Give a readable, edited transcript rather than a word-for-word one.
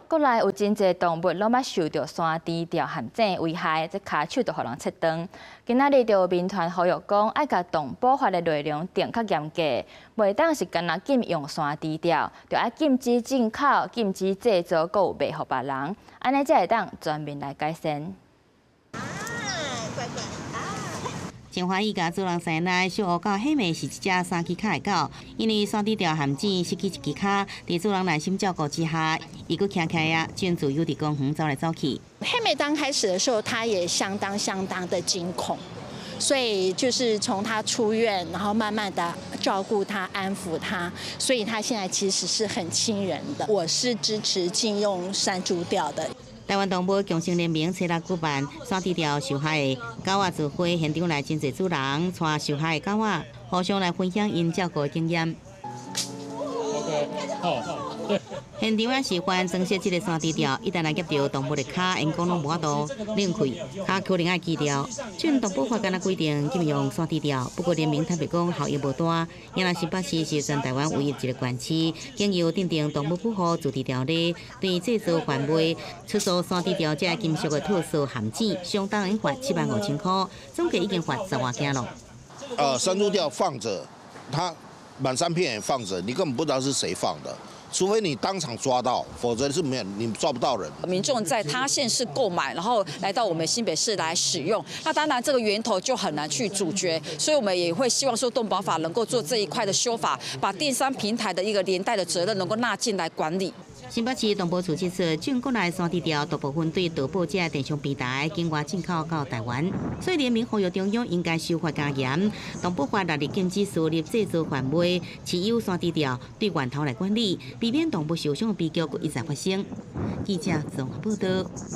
國內有真濟動物攏捌受著山豬吊陷阱危害，這跤手就予人切斷。今仔日就有民團呼籲講，愛共動保法的內容定較嚴格，袂當是干焦禁用山豬吊，就愛禁止進口、禁止製造，閣有賣予別人，按呢才會當全面來改善。真歡喜共主人師奶小烏狗黑妹是一隻三支跤的狗，因為山豬吊陷阱失去一支跤，佇主人耐心照顧之下，伊閣徛起來啊，真自由佇公園走來走去。黑妹剛開始的時候，她也相當相當的驚恐，所以就是從她出院，然後慢慢的照顧她、安撫她，所以她現在其實是很親人的。我是支持禁用山豬吊的。台灣動保共生聯盟初六舉辦山豬吊受害的狗仔聚會，現場來真濟主人帶受害的狗仔，互相來分享𪜶照顧的經驗。現場也示範裝設這个山豬吊，一旦來夾著動物的跤，員工攏無法度擰開，跤可能愛鋸掉。雖然動保法敢若規定禁用山豬吊，不過聯盟坦白講效益無大。原來新北市是全台灣唯一一个縣市，經由訂定動物保護自治條例，對製造、販賣、出售山豬吊這金屬的套索陷阱，相當於罰7萬5千箍，總計已經罰10外件囉。山豬吊放著，它滿山遍野放著，你根本不知道是誰放的。除非你當場抓到，否則是沒有，你抓不到人。民眾在他縣市購買，然後來到我們新北市來使用，那當然這個源頭就很難去阻絕，所以我們也會希望說動保法能夠做這一塊的修法，把電商平台的一個連帶的責任能夠納進來管理。新北市動保處指出，全國內山豬吊大部分對盜寶這電商平台境外進口到台灣，所以聯盟呼籲中央應該修法加嚴，動保法納入禁止輸入、製造、販賣、持有山豬吊，對源頭來管理，避免動物受傷的悲劇閣一再發生。記者綜合報道。